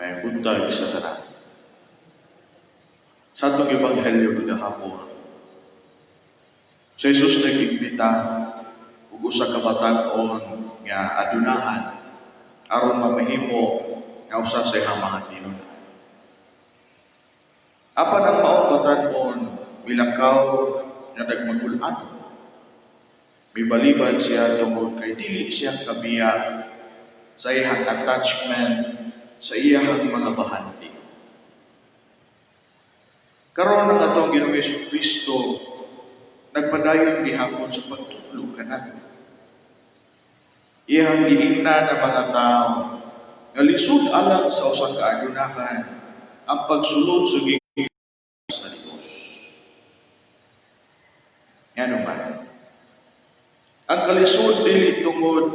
Maayong buntag sa tanan. Sa atong ebanghelyo kagahapon, si Jesus nag-imbita og usa ka batan-on nga adunahan aron mamahimo nga usa sa iyang mga tinud-an. Apan ang maong batan-on milakaw nga nagmagul-an. Mibalibad siya tungod kay dili siya kabiya sa iyang attachment sa iyang mga bahandi. Karon, ang atong Ginoong Hesus Kristo nagpadayon gihapon sa pagtudlo kanato. Iyang giingnan ang mga tao nga lisod alang sa usa ka adunahan ang pagsulod sa sa Dios. Ngano man? Ang kalisod dili tungod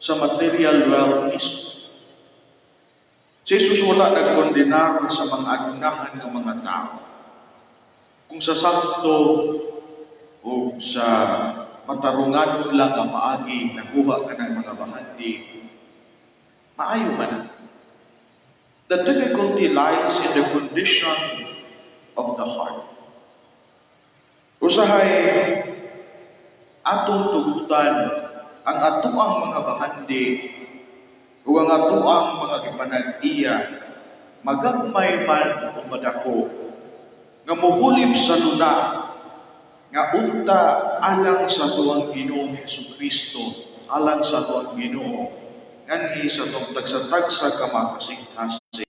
sa material wealth mismo. Si Jesus wala nagkondenar sa mga adunahan ng mga tao. Kung sa sakto o sa matarunganon lang ang paagi nakuha ka ng mga bahandi, maayo man. The difficulty lies in the condition of the heart. Usahay atong tugutan ang atoang mga bahandi ug ang atoang mga gipanag-iya, magagmay man o madako, nga muhulib sa luna nga unta alang sa atuang Ginoong Hesus Kristo, alang sa atuang Ginoo, nganhi sa atong tagsa-tagsa ka mga kasing-kasing.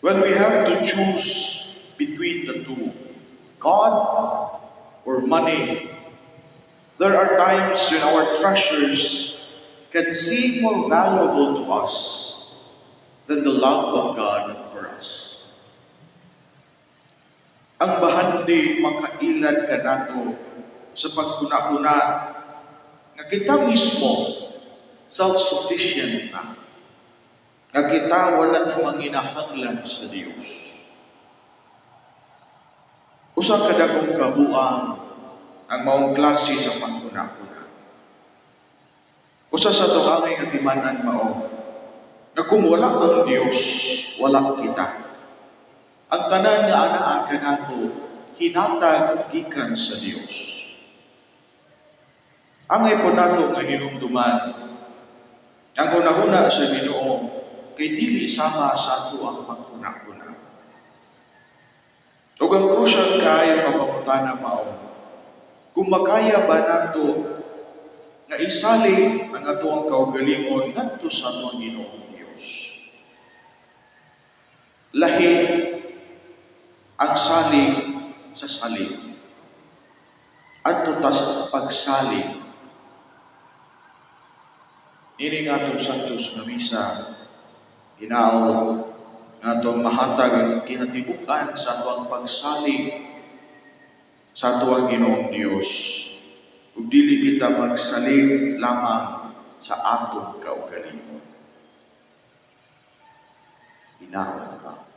When we have to choose between the two, God or money, there are times when our treasures can seem more valuable to us than the love of God for us. Ang bahandi makailad kanato sa paghuna-huna nga kita mismo self-sufficient na. Nga kita wala na manginahanglan sa Dios. Usa ka dakong kabuang ang maong klase sa panghuna-huna. Usa sa atong angay nga timan-an mao nga kung wala ang Dios, wala kita. Ang tanan nga anaa kanato hinatag gikan sa Dios. Angay po nato nga hinumduman ang hunahuna sa Ginoo kay dili sama sa ato ang paghuna-huna. Ug ang crucial kaayo nga pangutana mao kung makaya ba nato nga isalig ang atoang kaugalingon ngadto sa atoang Ginoong Dios. Lahi ang salig sa salig. Adto ta sa pagsalig. Ini nga atong Santos nga Misa, hinaot nga atong mahatag ang kinatibuk-an sa atoang pagsalig sa atoang Ginoong Dios. Ug dili kita magsalig lamang sa atong kaugalingon. Hinaot ka.